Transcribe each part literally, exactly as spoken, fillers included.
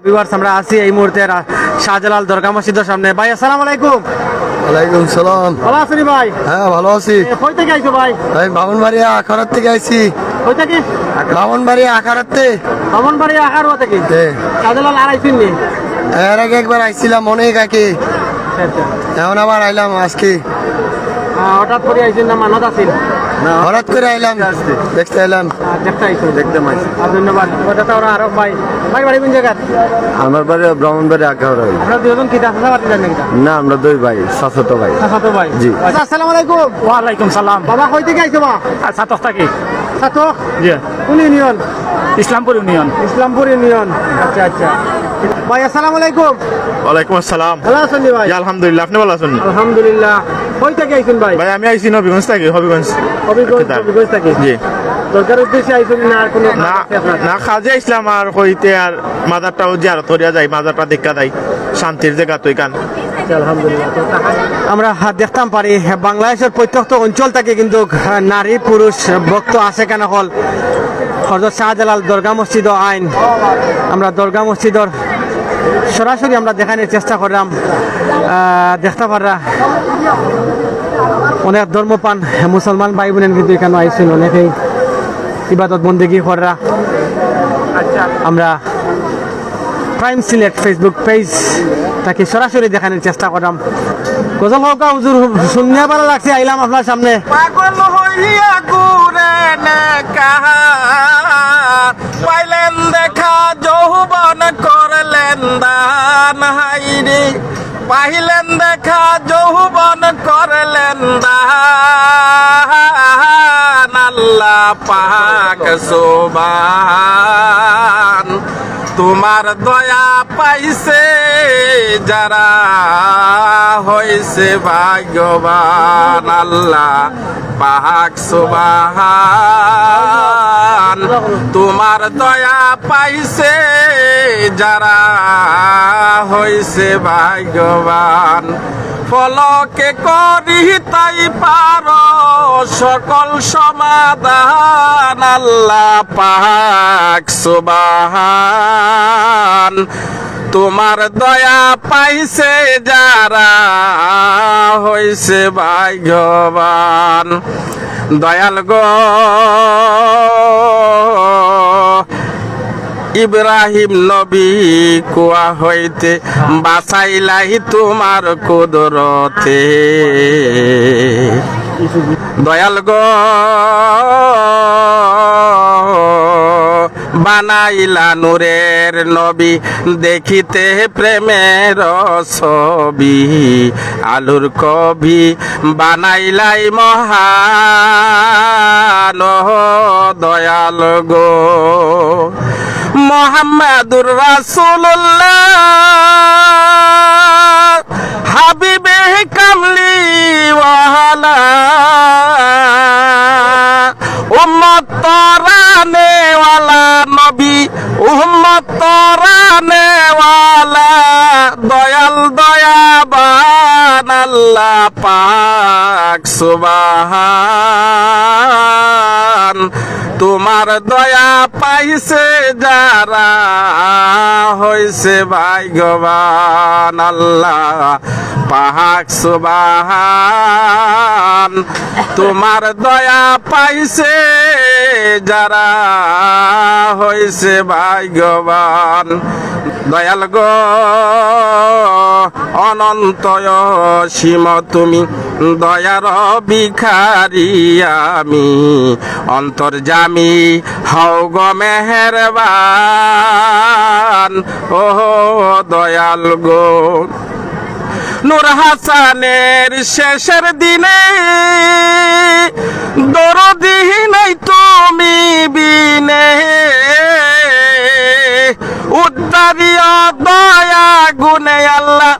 ভিউয়ার্স, আমরা আছি এই মুহূর্তে রা-, শাহজালাল দরগা মসজিদের সামনে। ভাই, আসসালামু আলাইকুম। ওয়ালাইকুম সালাম। ভালা আছইন নি ভাই? হ্যাঁ, ভালা আছি। এ, কই থাকি আইছো ভাই? আমি ব্রাহ্মণবাড়িয়া আখাউড়াত থাকি আইছি। কই থাকি? ব্রাহ্মণবাড়িয়া আখাউড়াত থাকি। ব্রাহ্মণবাড়িয়া আখাউড়া থাকি? হ্যাঁ। শাহজালাল আর আইছইন নি? এর আগে একবার আইছিলাম, অনেক আগে। আচ্ছা, আচ্ছা। এখন আবার আইলাম আজকে। আহ, হঠাৎ করি আইছইন না মানত আছিল? না, হঠাৎ করে আইলাম, দেখতে আইছি। দেখতে আইলাম। আহ, দেখতে আইছইন। দেখতে আইছি। আহ, ধন্যবাদ। কথা তো ওরা আরো ভাই। ভাই, বাড়ি কোন জায়গা? আমার বাড়ি ব্রাহ্মণবাড়িয়া আখাউড়া। আপনারা দুজন কিতা চাচা ভাতিজা নি কিতা? না, আমরা দুই ভাই, চাচাতো ভাই। চাচাতো ভাই। জি। আচ্ছা, আসসালামু আলাইকুম। ওয়ালাইকুম সালাম। বাবা, কই থাকি আইছো বা? আর ছাতক থাকি। ছাতক? জি। কোন ইউনিয়ন? ইসলামপুর ইউনিয়ন। ইসলামপুর ইউনিয়ন। আচ্ছা, আচ্ছা। ভাই, আসসালামু আলাইকুম। ওয়ালাইকুম আসসালাম। ভালা আছইন নি ভাই? জি, আলহামদুলিল্লাহ। আপনে ভালা আছইন নি? আলহামদুলিল্লাহ। কই থাকি আইছইন ভাই? ভাই, আমি আইছি নবীগঞ্জ থাকি, হবিগঞ্জ। হবিগঞ্জ, হবিগঞ্জ থাকি। জি। দরকার উদ্দেশ্যে আইছইন নি না আর কোনো কাজ না, আছে আপনার? না, কাজে আইছিলাম আর কইতে আর মাজারটাও জিয়ারত করিয়া যাই, মাজারটা দেখিয়া যাই, শান্তির জাগা তো ইখান। আচ্ছা, আলহামদুলিল্লাহ। তো তাহলে আমরা দেখতাম পারি, বাংলাদেশের প্রত্যন্ত অঞ্চল থাকি কিন্তু, আহ, নারী পুরুষ ভক্ত আশেকান অকল হজরত শাহজালাল দরগা মসজিদো আইন। আমরা দরগা মসজিদর সরাসরি আমরা দেখানির চেষ্টা কররাম। আহ, দেখতা পাররা অনেক ধর্মপ্রাণ মুসলমান ভাই বোনেন কিন্তু ইখানো আইছইন, অনেকেই ইবাদত বন্দেগি কররা। আমরা প্রাইম সিলেট Facebook পেজ থাকি সরাসরি দেখানির চেষ্টা কররাম। গজল হউক্কা হুজুর, হুজুর হুনিয়া ভালা লাগছে, আইলাম আপনার সামনে। পাগল হইয়া ঘুরে নেকার, পাইলেন দেখা যৌবন করলেন দান। হায়রে, পাইলেন দেখা যৌবন করলেন দান। আল্লাহ পাক সুবহান, তোমার দয়া পাইছে যারা হইছে ভাগ্যবান। আল্লাহ পাক সুবহান, তোমার দয়া পাইছে যারা হইছে ভাগ্যবান। ফলকে করিতাই পারো সকল সমাধান। আল্লাহ পাক সুবহান, তোমার দয়া পাইছে যারা হইছে ভাগ্যবান। দয়াল গো, ইব্রাহিম নবী কুয়া হইতে বাঁচাইলাই তোমার কুদরতে। দয়াল গো, বানাইলা নূরের নবী, দেখিতে প্রেমের ছবি। আলুর কবি বানাইলাই মহান, ও দয়াল গো। মোহাম্মদুর রাসূলুল্লাহ, হাবিবে কামলিওয়ালা, উম্মত তরানেওয়ালা নবী, উম্মত তরানেওয়ালা, দয়াল দয়াবান আল্লাহ পাক সুবহান। তোমার দয়া পাইছে যারা হইছে ভাগ্যবান। আল্লাহ পাক সুবহান, তোমার দয়া পাইছে যারা হইছে ভাগ্যবান। দয়াল গো, অনন্ত অসীম তুমি, দয়ার ভিখারি আমি, অন্তর্যামী হও গো মেহেরবান, ও দয়াল গো। নূর হাসানের শেষের দিনে দরদি নাই তুমি বিনে, উদ্ধারিয়া দয়া গুণে আল্লাহ,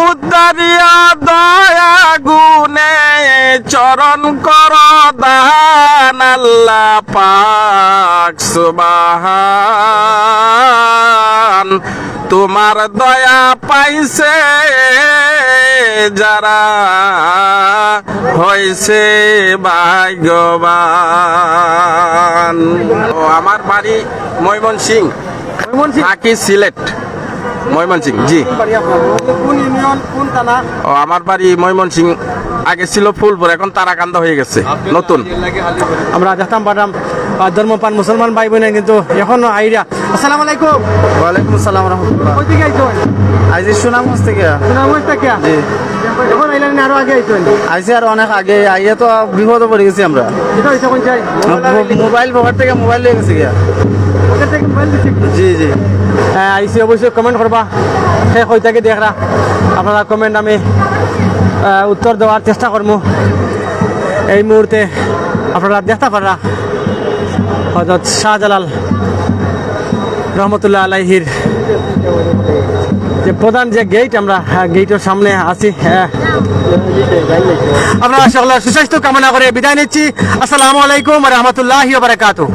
উদ্ধারিয়া দয়া গুণে চরণ কর দান। আল্লাহ পাক সুবহান, তোমার দয়া পাইছে যারা হইছে ভাগ্যবান। ও, আমার বাড়ি ময়মনসিংহ, ময়মনসিংহ। থাকি সিলেট। ময়মনসিং, জি। বাড়ি আপনার? কোন ইউনিয়ন, কোন থানা? ও, আমার বাড়ি ময়মনসিং, আগে ছিল ফুলপুর, এখন তারাকান্দা হয়ে গেছে নতুন। আমরা দেখতাম পারলাম, আহ, ধর্মপ্রাণ মুসলমান ভাই বোনে কিন্তু এখনো আইরা। আসসালামু আলাইকুম। ওয়ালাইকুম আসসালাম রহমতুল্লাহ। কই থেকে আইছেন? আইছি সুনামগঞ্জ থেকে। সুনামগঞ্জ থেকে? জি। এখন আইলেন না, আরো আগে আইছেন? আইছি আর অনেক আগে, আইয়া তো বিপদে পড়ে গেছি আমরা। এটা হইছে কোন চাই? মো-, মোবাইল পকেট থেকে মোবাইল লয়ে গেছে গিয়া। পকেট থেকে মোবাইল দিচ্ছে। জি, জি। আইসি অবশ্যই কমেন্ট করবা, হে কই থেকে দেখরা, আপনারা কমেন্ট আমি, আহ, উত্তর দেওয়ার চেষ্টা করমু। এই মুহূর্তে আপনারা দেখতা পাররা হযরত শাহজালাল রহমতুল্লাহ আলাইহির যে প্রধান যে গেট, আমরা, আহ, গেটের সামনে আছি। আহ, আপনারা সকলের সুস্বাস্থ্য কামনা করে বিদায় নিচ্ছি। আসসালামু আলাইকুম ওয়া রাহমাতুল্লাহি ওয়া বারাকাতুহু।